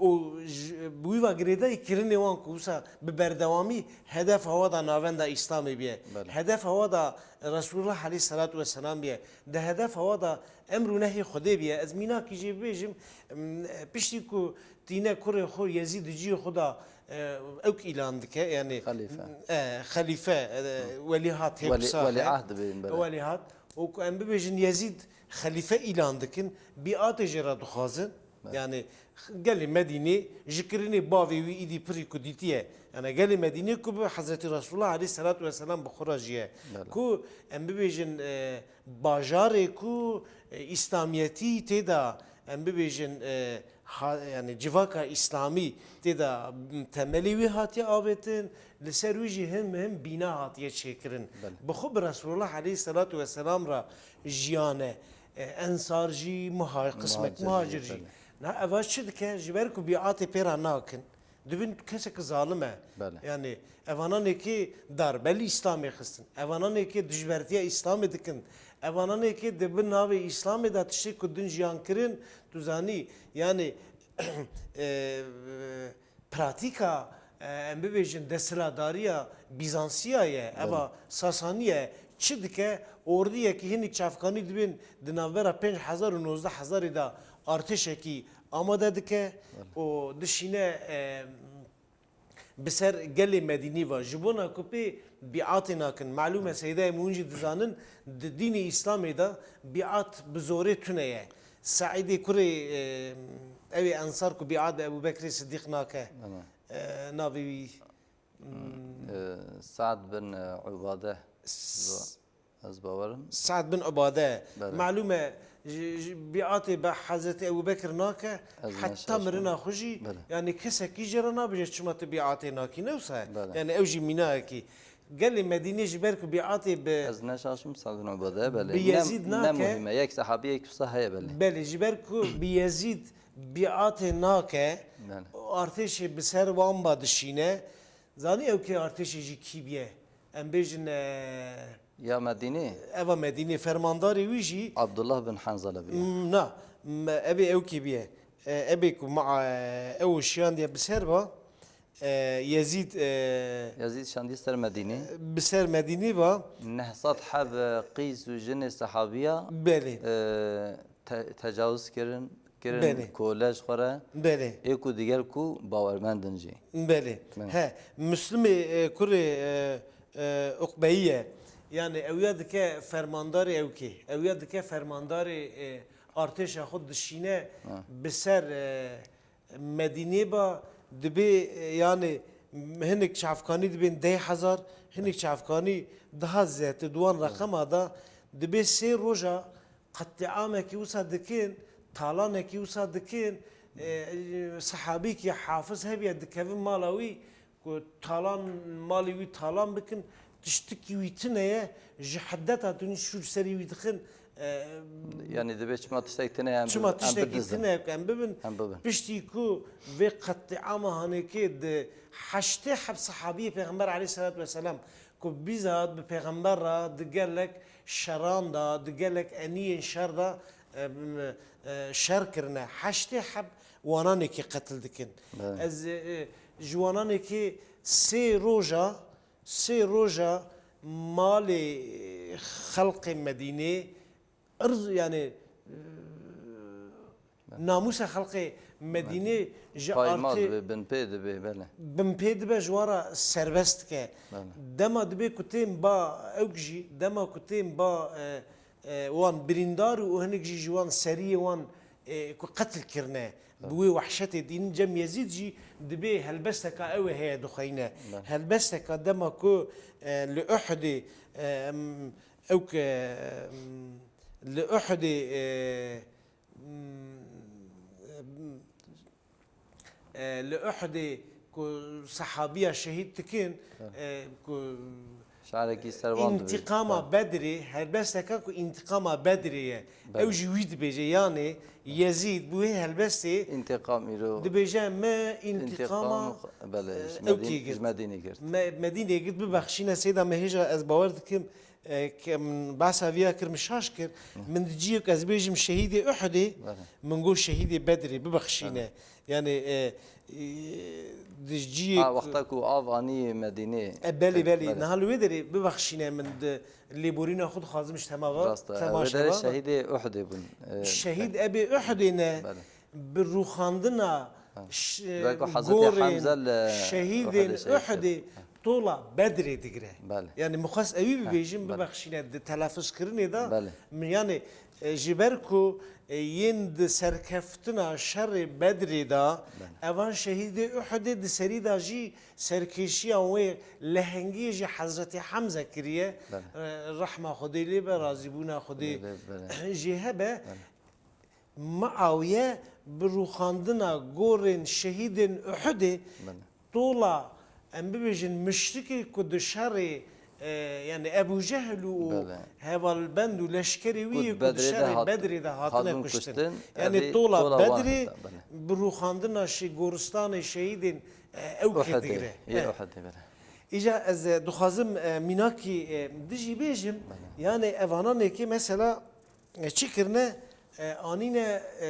û ji, bi wî ve girêdayî kirinê wan ku wisa bi berdewamî hedefa wa da navenda Îslamê bûye. Belê. Hedefa wa da Resulullah aleyhisselatu vesselam bûye. Di hedefa wa da emr û nehyê Xwedê bûye. Ez mînakî jê bibêjim, em, piştî ku tîne kurê xwe Yezîd di cihê xwe da, e, ewk îlan dike, yani, Xelîfe. E, xelîfe, e, welîhat hê Welî-, wisa he. Welîahd dibên, belê. Welîhat. Û ku em bibêjin Yezîd xelîfe îlan dikin, bîatê jê re dixwazin. Belê. Yani, gelê Medînê ji kirinê bavê wî îdî pirî ku dîtiye. Yani, gelê Medînê ku bi Hezretî Resulullah aleyhisselatu vesselam bi xwe re jiye. Belê. Ku em bibêjin, e, bajarê ku, e, îslamiyetî tê de, em bibêjin, e, ha-, yani civaka îslamî tê de temelê wî hatiye avêtin, li ser wî jî hin muhim bîna hatiye çêkirin. Belê. Bi xwe bi Resulullah aleyhisselatu vesselam re jiyane, e, ensar jî, muha-, qismek Muhacir jî, muhacir jî. Belê. Na eva çi dike? Ji ber ku bîatê pê re nakin. Dibin kesek zalim e. Belê. Yani, evananê kê darbe li Îslamê xistin. Evananê kê dijbertiya Îslamê dikin. Evananê kê di bin navê Îslamê de tiştê ku din jiyan kirin, tu zanî, yani, e, pratîka e, em bibêjin desthilatdariya Bîzansiya ye, eva Sasaniya ye, çi dike? Ordiyekî hinek çavkanî dibên di navbera pênc hezar û nozdeh hezarê de artêşekî amade dike û dişîne, e, bi ser gelê Medînî ve. Ji bona ku pê bîatê nakin. Malûm e, Seydayê me hûn jî dizanin, di dînê Îslamê de bîat bi zorê tune ye. Seîdê kurê, e, ew ê Ensar ku bîat bi Ebû Bekrê Sidîq nake. Ana. E, navê wî, hmm. E, Sa'd bin, e, Ubade. S- Ez bawerim. Sa'd bin Ubade. Belê. Malûm e, ji, ji biatê be Hezretî Ebû Bekir nake, Ez heta neşaşim. mirina xwe jî, Belê. yani kesekî jê re nabêje çima tu biatê nakî, ne wisa ye? Belê. Yani ew jî mînayekî. Gelê Medînê ji ber ku biatê bi Ez neşaşim Sa'd bin Ubade, belê. bi Ne, Yezîd ne nake. muhîm e. Yek sehabiyek wisa heye, belê. Belê, ji ber ku bi Yezîd biatê nake, Belê. artêşê bi ser wan ba dişîne. Zanî ew kê artêşê jî kî biye? Em bêjin, e, Ya Medînê? eva Medînê, fermandarê wî jî Abdullah bin Hanzala biye. M-, na, m-, ebê ew kê biye. E, ebê ku ma, e, ew şiyandiye bi ser ba, e, Yezîd, e, Yazîd şandiye ser Medînê. bi ser Medînê ba. Neh sed heb, e, qîz û jinê sehabiya, Belê. e, te-, tecawuz kirin, kirin Belê. kole ji xwe re. Belê. Ê ku digel ku bawermend in jî. Belê. Belê. He, Muslimê, e, kurê, e, e, Uqbeyî ye. Yani ew ya dike fermandarê ew kê. Ew ya dike fermandarê, e, artêşa xwe dişîne Ha. bi ser, e, Medînê ba, dibê, e, yani hinek çavkanî dibên deh hezar, hinek çavkanî daha zêdetir, di wan reqema de dibê sê roja qetliamekî wisa dikin, talanekî wisa dikin, e, e, sehabîkî hafiz hebiye dikevin mala wî, ku talan, malê wî talan bikin, tiştikî wî tune ye, ji hiddeta tune şûr serî wî dixin, e, Yani dibê çima tiştek tune ye, em çima bi-, em tiştekî bidizdin. tune ye ku em bibin. Em bibin. Piştî ku vê qetliama hanekê di heştê heb sehabiyê Pêxember aleyhisselatu vesselam ku bîzat bi Pêxember re di gelek şeran de, di gelek eniyên şer de, e, e, şer kirine. Heştê heb wananekî qetil dikin. Belê. Ez, e, e, ji wananekî sê roja, sê roja malê xelqê Medînê, irz, yani, e, Belê. namûsa xelqê Medînê ji Pay mal artê dibe, bin pê dibe, belê. bin pê dibe ji wan re serbest dike. Belê. Dema dibê ku tên ba ewk jî, dema ku tên ba, e, e, wan birîndar û hinek jî ji wan seriyê wan, e, ku qetil kirine. Belê. Bi wê wehşetê dînin cem Yezîd jî dibê helbesteka ew ê heye dixweyne. Belê. Helbesteka dema ku, e, li Uhudê, e, em, ewk, e, em, li Uhudê, e, m, e, li Uhudê ku sehabiya şehîd dikin, e, ku Şarekî ser wan dibe. Întîqama Ha. Bedrê, helbesteke ku întîqama Bedrê ye. Belê. Ew jî wî dibêje, yanê Yezîd bi wê helbestê Întîqam îro. dibêje, me întîqama, Întîqam, belê, e, ji ew Medîn-, kê ji girt. Medînê girt. Me-, Medînê girt, bibexşîne Seyda me hêja ez bawer dikim, e, ke min behsa vîya kir, min şaş kir. Hı. Min di ciyek ez bêjim şehîdê Uhudê, Belê. min got şehîdê Bedrê, bibexşîne. Belê. Yani, e, e, di ciyek Ha, wexta ku av anî Medînê. E, belê, belê. Belê. Niha li wê derê bibexşîne min di lêborîna xwe dixwazim ji tema ve, Rast e. temaşe Wê derê ve. şehîdê Uhudê bûn. E, Şehîd ebê Uhudê ne. Belê. Bi rûxandina Ha. ş-, Belku Hezretî gorên Hemze li şehîdên Uhudê şehîd Uhudê kir. tola Bedrê digire. Belê. Yani mixwest ewî Ha, bibêjim, belê. bibexşîne di telafuzkirinê de. Belê. Min yani, e, ji ber ku, e, yên di serkeftina şerê Bedrê de, Belê. evan şehîdê Uhudê di serî de jî serkêşiya wê lehengiyê jî Hezretî Hemze kiriye. Belê. E, rehma Xwedê lê be, razîbûna Xwedê Belê, belê. jê hebe. Belê. Miawiye bi rûxandina gorên şehîdên Uhudê Belê. tola, em bibêjin, muşrikê ku di şerê, e, yani Ebû Cehil û Belê. hevalbend û leşkerê wî Ku yê di ku di Bedrê de şerê hat-, Bedrê de hatine hatibûn kuştin. kuştin. Yani Evî tola tola Bedrê wahid de, belê. bi rûxandina şi-, goristanê şehîdên, e, ew Uhudê, kê digire. yê Eh. Uhudê, belê. Îca ez, e, dixwazim, e, mînakî, e, dijî bêjim. Belê. Yani evananê kê mesela E, çi kirine? E, anîne, e,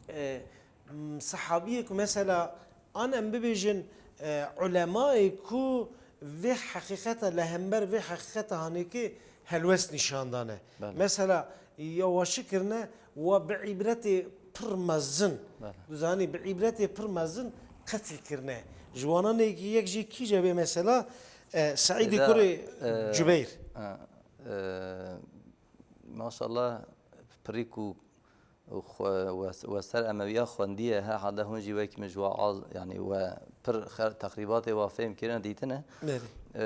e, m, sehabiyê ku mesela An em bibêjin, e, ulemayê ku vê heqîqeta, li hember vê heqîqeta hanêkê helwest nîşan dane. Belê. Mesela, ya waşi kirine, wa bi îbretê pir mezin, Belê. duzanî, bi îbretê pir mezin qetil kirine. Ji wanan êkî yek jî kîje bê mesela, e, Seîdê Êda, kurê e, Cubeyr. e, e, maşallah, pirî ku û xwe-, we-, we ser Emewiya xwendiye, herhalde hûn jî wekî min ji we az, yanî we pir xer-, teqrîbatê we fêm kirine, dîtine. Belê. E,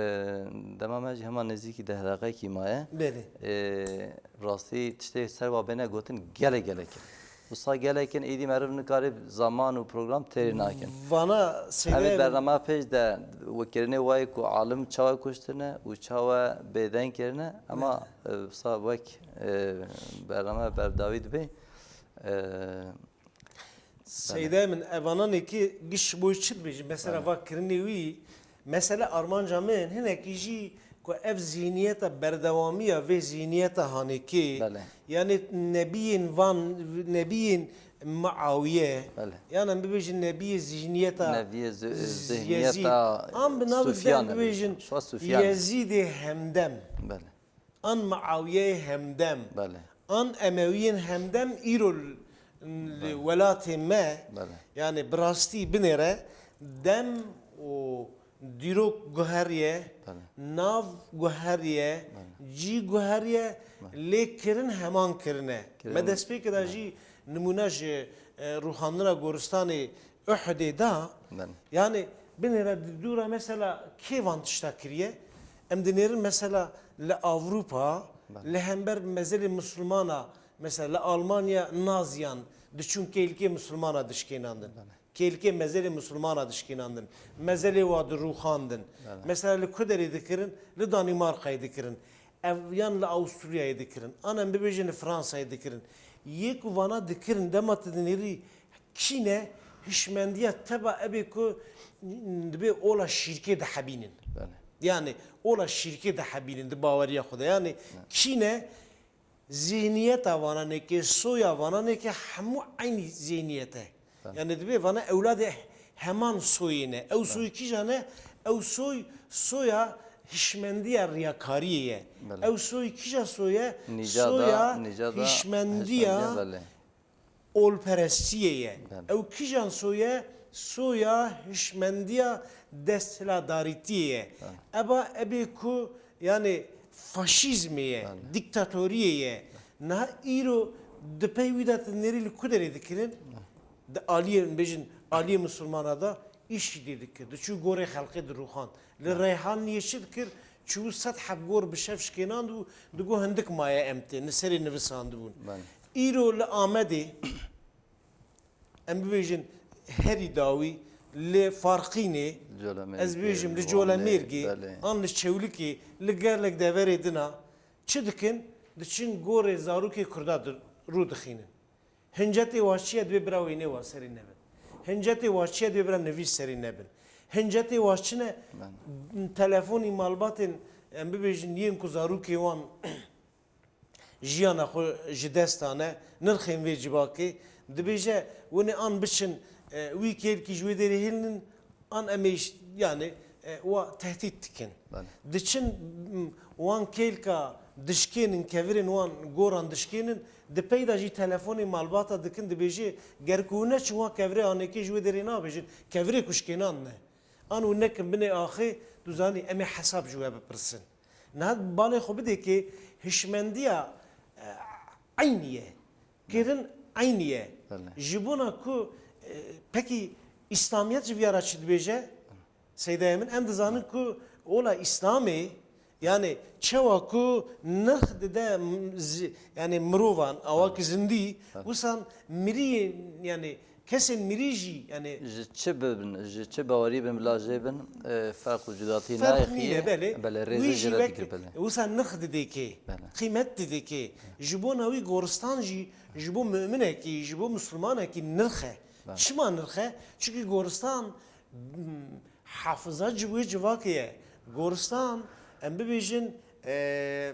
dema me jî hema nêzîkî deh deqekî maye. Belê. E, rastî tiştê ser we bêne gotin gelek gelek in. Wisa gelek in, êdî meriv nikare zaman û program têrê nakin. Vana Em ê seyde bernama pêş de we kirinê wayê ku alim çawa kuştine û çawa bêdeng kirine, ema, Belê. e, wisa wek, e, bername berdawî dibe. E, Seyde min, evananekî giş boy çi dibêjin? Mesela Belê. va kirinê wî, mesela armanca min hinekî jî ku ev zihniyeta berdewamiya vê zihniyeta hanekê, Belê. yani nebiyên van, nebiyên Muawiye, Belê. yani em bibêjin nebiyê zihniyeta Nebiyê zi-, z-, zihniyeta Yezîd. An bi nav Sufyan bibêjin. Şwa Sufyan. Yezîdê hemdem. Belê. An Muawiyeyê hemdem, Belê. an Emewiyên hemdem îro li, li Belê. welatê me, Belê. yani bi rastî binêre dem û dîrok guheriye, Belê. nav guheriye, Belê. cî guheriye, Belê. lê kirin heman kirine. Kirin, Me destpêkê de Belê. jî nimûne ji, e, rûxandina goristanê Uhudê da, Belê. yani binêre di dû re mesela kê van tişta kiriye? Em dinêrin mesela li Ewropa, Belê. li hember mezelê Misilmana, mesela li Almanya Naziyan diçûn kêlkê Misilmana dişkênandin. Belê. Kêlkê mezelê Misilmana dişkênandin. Mezelê wa dirûxandin. Belê. Mesela li ku derê dikirin? Li Danîmarkayê dikirin. Ev yan li Awusturyayê dikirin. An em bibêjin li Fransayê dikirin. Yê ku vana dikirin, dema tu dinêrî Kî ne hişmendiya teba ebê ku dibê ola şîrkê dihebînin. Belê. Yani ola şîrkê dihebînin di baweriya xwe de. Yani Evet. kî ne zihniyeta vananekê, soya vananekê hemû eynî zihniyet e. Evet. Yani dibê vana ewladê heman soyê ne. Ew soy Evet. kîja ne? Ew soy, soya hişmendiya riyakariyê ye. Belê. Ew soy kîja soye? Nîcada, Soya nîcada hişmendiya hişmendiya, belê. olperestiyê ye. Belê. Ew kîjan soye? Soya hişmendiya desthiladarîtiyê ye. Belê. Eba ebê ku, yani, faşîzmê ye, Belê. dîktatoriyê ye. Niha îro di pey wî de tu nêrî li ku derê dikirin? Belê. Di aliyê, bêjin, aliyê misilmana de îşîdê dikir. Diçû gorê xelkê dirûxand. Li Belê. Reyhaniyê çi dikir? Çû sed heb gor bi şev şikênand û digot hindik maye em tên, li serê nivisandibûn. Belê. Îro li Amedê, em bibêjin herî dawî, li Farqînê, Colemêrgê, ez bibêjim li li Colemêrgê, Wanê, belê. an li Çewlikê, li gelek deverê din a, çi dikin? Diçin gorê zarokê Kurda di-, rû dixînin. Hincetê wa çi ye, divê bira wênê wa serê nebin. Hincetê wa çi ye, divê bira nivîs serê nebin. Hincetê wa çi ne? Ben. Telefonî malbatên, em bibêjin, yên ku zarokê wan jiyana xwe ji dest dane, nirxên vê civakê, dibêje, winê an biçin, e, wî kêlkî ji wê derê hêlinin, an em ê iş-, yani, e, wa tehdît dikin. Belê. Diçin, m, wan kêlka dişkênin, kevirên wan goran dişkênin, di pey de jî telefonê malbata dikin, dibêje, ger ku hûn neçin wan kevirê anêkê ji wê derê nabêjin, kevirê ku şikênandine. An hûn nekin binê axê, tu zanî, em ê hesab ji we bipirsin. Niha balê xwe bidê kê hişmendiya, e, eynî ye. Kirin eynî ye. Belê. Ji bona ku, e, pekî îslamiyet ji viya re çi dibêje? Seydayê min, em dizanin ku ola îslamê, yani çawa ku nirx dide m-, zi-, yani mirovan, awa ki zindî, Belê. wisan miriyê, yani kesên mirî jî, yani Ji çi bibin, ji çi bawerî bin, bila jê bin, e, ferq û cudatî Ferq nayê nîne, xiyê. belê. Belê, Wî rêzê jî jê re wek dikir, belê. wisa nirx didê kê, Belê. qîmet didê kê. Ji bona wî goristan jî, ji bo muminekî, ji bo misilmanekî nirx e. Belê. Çima nirx e? Çimkî goristan, m, hafiza ci-, wê civakê ye. Goristan, em bibêjin, e,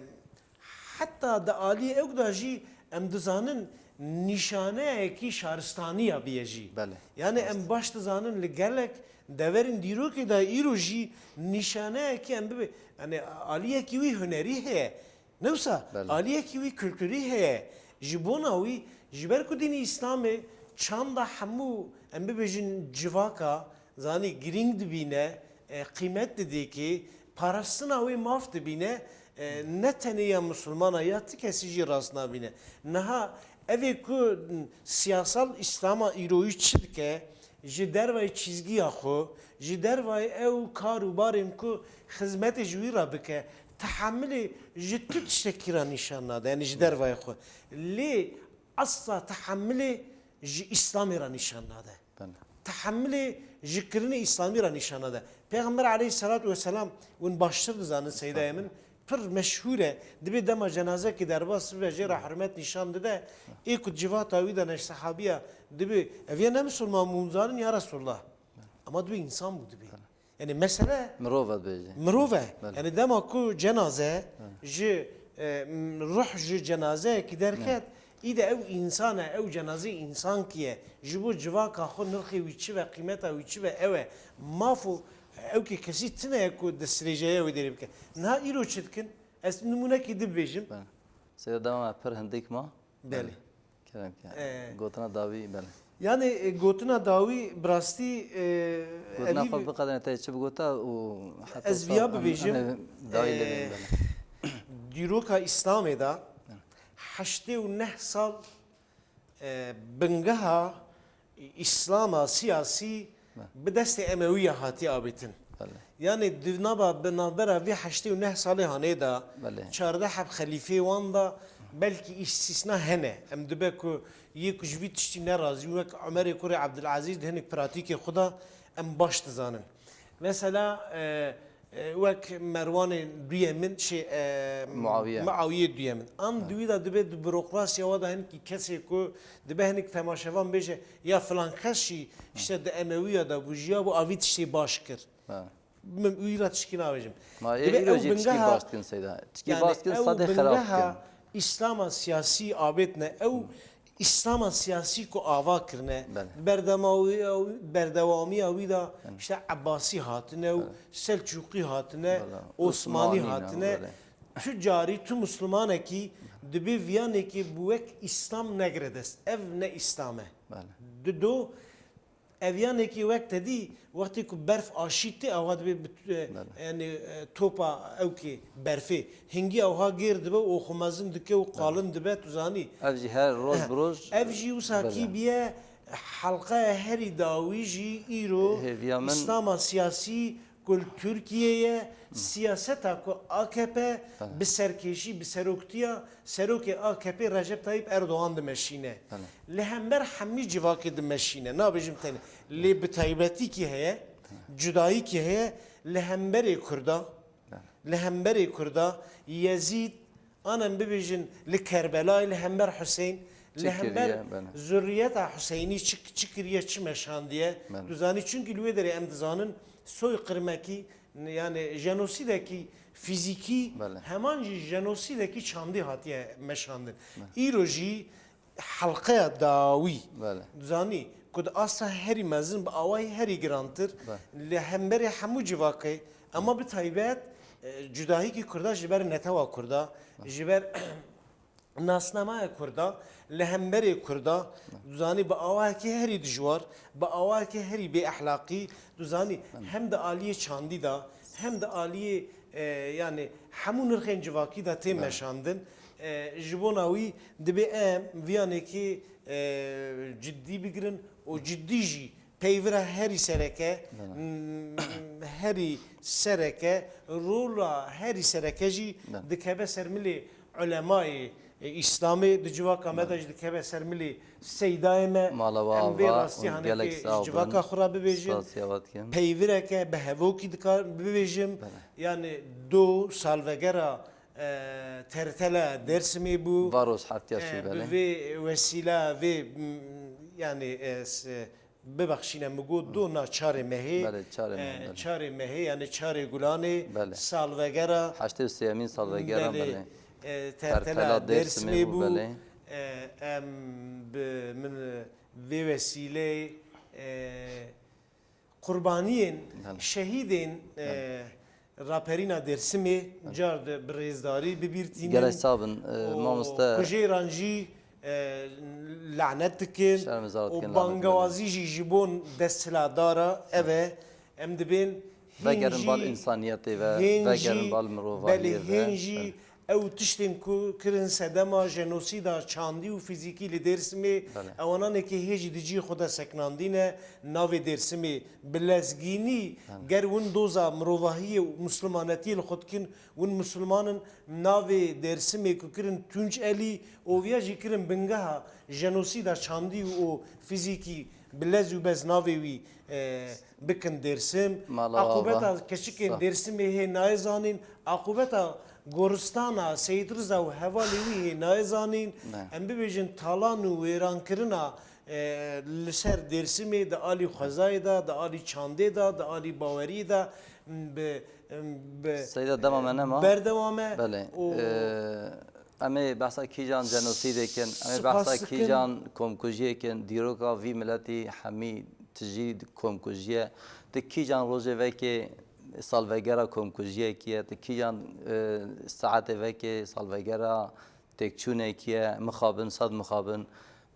heta di aliyê ew de jî em dizanin nîşaneyekî şaristaniya bûye jî. Belê. Yani em baş dizanin li gelek deverên dîrokê de îro jî nîşaneyekî em bibe, yani aliyekî wî hunerî heye. Ne wisa, Belê. Aliyekî wî kulturî heye. Ji bona wî, ji ber ku dînî Îslamê çanda hemû, em bibêjin, civaka, zanî, girîng dibîne, e, qîmet didê kê, parastina wê maf dibîne, e, ne tenê ya misilmana, ya ti kesî jî rast nabîne. Niha evê ku siyasal Îslama îroyî çi dike, ji dervayê çîzgiya xwe, ji dervayê ew kar û barên ku xizmetê ji wî re bike, tehemilê ji tu tiştekî re nîşan nade, yani ji dervayê xwe. Lê esla tehemilê ji Îslamê re nîşan nade. Belê. Tehemilê ji kirinê Îslamî re nîşan nade. Pêxember aleyhisselatu vesselam, hûn baştir dizanin, seydayê min, pir meşhûr e. Dibê dema cenazekî derbas bibe, jê re hurmet nîşan dide. Ê ku civata wî de ne, ji sehabiya, dibê, ev ya ne misilman bû, hûn zanin ya Resulullah. Ama dibê însan bû dibê. Yani mesele Mirov e dibêjî. Mirov e. Belê. Yani dema ku cenaze ji, e, m-, ruh ji cenazeyekî derket, î de ew însan e, ew cenazeyê însankî ye. Ji bo civaka xwe nirxê wî çi ve, qîmeta wî çi ve, ew e. Maf û ewkê kesî tune ye ku destdirêjeya wê derê bike. Niha îro çi dikin? Ez nimûnekî dibêjim. Belê. Seyda, dema me pir hindik ma. Belê. Kerem ke. Ee. Gotina dawî, belê. Yani, e, gotina dawî bi rastî, e, Gotina evî xwe biqedine te çi bigota û heta Ez viya bibêjim, em, em dawî lê e, bên, belê. dîroka Îslamê de heştê û neh sal, e, bingeha Îslama siyasî bi destê Emewiya hatiye avêtin. Belê. Yani di nava, bi navbera vê heştê û neh salê hanê de Belê. çardeh heb xelîfê wan de belkî îstîsna hene. Em dibe ku yê ku ji vî tiştî nerazî, wek Omerê kurê Ebdulezîz di hinek pratîkê xwe de em baş dizanin. Mesela, e, e, wek Merwanê duyê min, şey, e, Muawiye. Muawiyê duyê min. An di wî de dibe di burokrasiya wa de hinkî kesê ku dibe hinek temaşevan bêje, ya filan kes jî işte di Emewiya de bû, jiya bû, a vî tiştê baş kir. Ha. Min wî re tişkî nabêjim. Ma ê Dibe îro ew jî tişkî bingeha- baş dikin seyda. Tişkî Yani baş dikin ew sadê xerab bingeha dikin. Îslama siyasî avêtine, ew Îslama siyasî ku ava kirine, Belê. berdemawiya wî, berdewamiya wî de işte Ebbasî hatine û Selçûqî hatine, Belê. Osmanî Osmanî ne, hatine. belê. Tu carî, tu Muslimanekî dibê viyanekî bi wek Îslam negire dest. Ev ne Îslam e. Belê. Dido, ev yanekî wek te dî, wextê ku berf aşî tê, ewa dibê bi, e, Belê. yani, e, topa ewkê berfê. Hingî ewha gêr dibe û xwe mezin dike û qalin dibe, tu zanî. Ev jî her roj bi roj. Ev jî wisa kî Belê. biye helqeya herî dawî jî îro Hêviya min- Îslama siyasî ku li Tirkiyeyê siyaseta ku A K P bi serkêşî, bi seroktiya serokê A K P Recep Tayyip Erdogan dimeşîne. Belê. Li hember hemî civakê dimeşîne. Nabêjim tenê. Lê bi taybetî kî heye, cudayî kî heye, li hemberê Kurda, li hemberê Kurda, Yezîd, an em bibêjin li Kerbelayê, li hember Huseyn, li Çi hember kiriye, belê. zurriyeta Huseynî çi, çi kiriye, çi meşandiye. Belê. Tu zanî, çunkî li wê derê em dizanin soyqirmekî, yani jenosîdekî fîzîkî, Belê. heman jî jenosîdekî çandî hatiye meşandin. Îro jî helqeya dawî. Belê. Dizanî ku di asta herî mezin, bi awayî herî girantir, Belê. li hemberê hemû civakê, ema bi taybet, e, cudahîkî Kurda ji ber netewa Kurda, ji ber nasnamaya Kurda, li hemberê Kurda, dizanî bi awayekî herî dijwar, bi awayekî herî bêehlaqî, dizanî hem di aliyê çandî de, hem di aliyê, e, yani hemû nirxên civakî de tê meşandin. E, ji bona wî dibê em viyanekî, e, ciddî bigirin û ciddî jî peyvira herî sereke, m-, herî sereke, rola herî sereke jî dikeve ser milê ulemayê, e, Îslamê, di civaka me de jî dikeve ser milê seydayê me. Em vê rastî hanekê ji civaka xwe re bibêjin. Peyvireke bi hevokî dikar bibêjim. Yani do salvegera, e, tertela Dersimê bû. Varos heftiya E, şû bi belê. Vê wesîla, vê, m, yani, e, s-, bibexşîne, min got do na çarê mehê, Belê, çarê mehê, e, belê. Çarê mehê, yani çarê Gulanê, Belê. Salvegera, Heştê û sêyemîn salvegera belê, belê. e, tertela Dersimê bû. Belê. E, em bi min vê wesîleyê, e, qurbaniyên, Belê. şehîdên, e, Belê. raperîna Dêrsimê Belê. car di bi rêzdarî bi bîr tînin Gelek sağ bin, e, û mamoste. kujêran jî, e, lanet dikin Şermizar û dikin, lanet bangewazî dikin. jî ji bon desthilatdara ev e. Em dibên hîn Vegerin jî, bal însaniyetê ve, hîn vegerin jî, bal mirovahiyê belê, ve. hîn jî Belê. ew tiştên ku kirin sedema jenosîda çandî û fîzîkî li Dêrsimê, Belê. ewananekê hê jî di cihê xwe de sekinandî ne, navê Dêrsimê bi lezgînî Belê. ger win doza mirovahiyê û mislimanetiyê li xwe dikin, win misliman in, navê Dêrsimê ku kirin Tunç Elî, oviya jî kirin bingeha jenosîda çandî û fîzîkî bi lez û bez navê wî, e, bikin Dêrsim. Mala Aqûbeta ava. keçikên Sa- Dêrsimê hê nayê zanîn. Aqûbeta goristana Seyîd Riza û hevalê wî hê nayê zanîn. Ne. Em bibêjin talan û wêrankirina, e, li ser Dêrsimê di alî xwezayê de, di alî çandê de, di alî baweriyê de, bi, bi Seyda dema me nema. berdewam e. Belê. Û Ee, em ê behsa kîjan jenosîdê kin, em ê Spas behsa dikim. kîjan komkujiyê kin, dîroka vî miletî hemî tijî komkujî ye. Ti kîjan rojê vekê salvegera komkujiyekî ye, ti kîjan, e, saetê vekê salvegera têkçûnekî ye, mixabin, sed mixabin.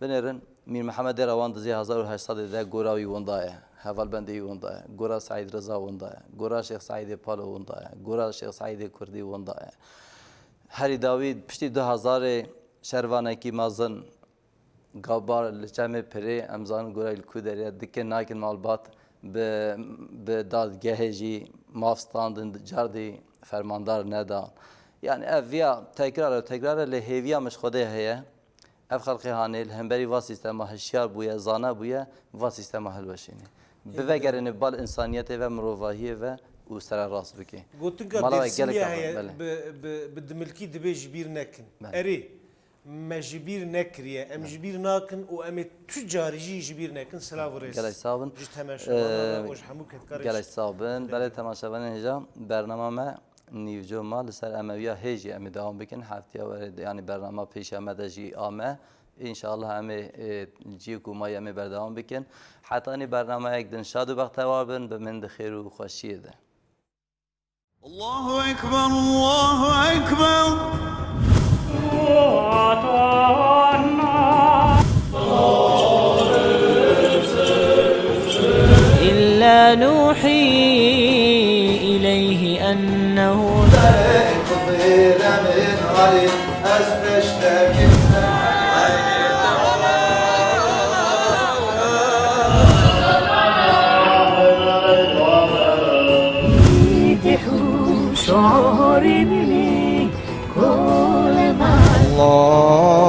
Binêrin, Mîr Mihemed Dêra wan dizî hezar û heşt sedê de gora wî winda ye, hevalbendê wî winda ye, gora Seîd Riza winda ye, gora Şêx Seîdê Palo winda ye, gora Şêx Seîdê Kurdî winda ye. Herî dawî piştî du hezarê şervanekî mezin gabar li çemê pirê, em zanin gora li ku derê ye, dikin nakin malbat bi, bi dadgehê jî maf standin, cardî fermandar nedan. Yani ev viya tekrar e, tekrar e, lê hêviya min ji Xwedê heye. Ev xelqê hanê li hemberî va sîstema hişyar bûye, zana bûye, va sîstema hilweşînê. Bivegerîne bal însaniyetê ve, mirovahiyê ve û sererast bike. Gotinka Mala we Dêrsimê gelek heye, belê. bi, bi, bi dimilkî dibê ji bîr nekin. Belê. Erê, me ji bîr nekiriye, em Belê. ji bîr nakin û em ê tu carî jî ji bîr nekin. Silav û rêz. Gelek sağ bin. Ji temaşevanan Ee, û ji hemû kedkarên gelek sağ bin. Belê temaşevanên hêja, bernama me nîvco ma li ser Emewiya hê jî em ê dewam bikin. Heftiya were, yanî bernama pêşiya me de jî ame. Înşallah em ê, e, cî ku ma em ê berdewam bikin. Hetanî bernamayek din şad û bextewar bin, bi min di xêr û xweşiyê de. Allahu Ekber, Allahu Ekber. إلا نوحي إليه أنه الله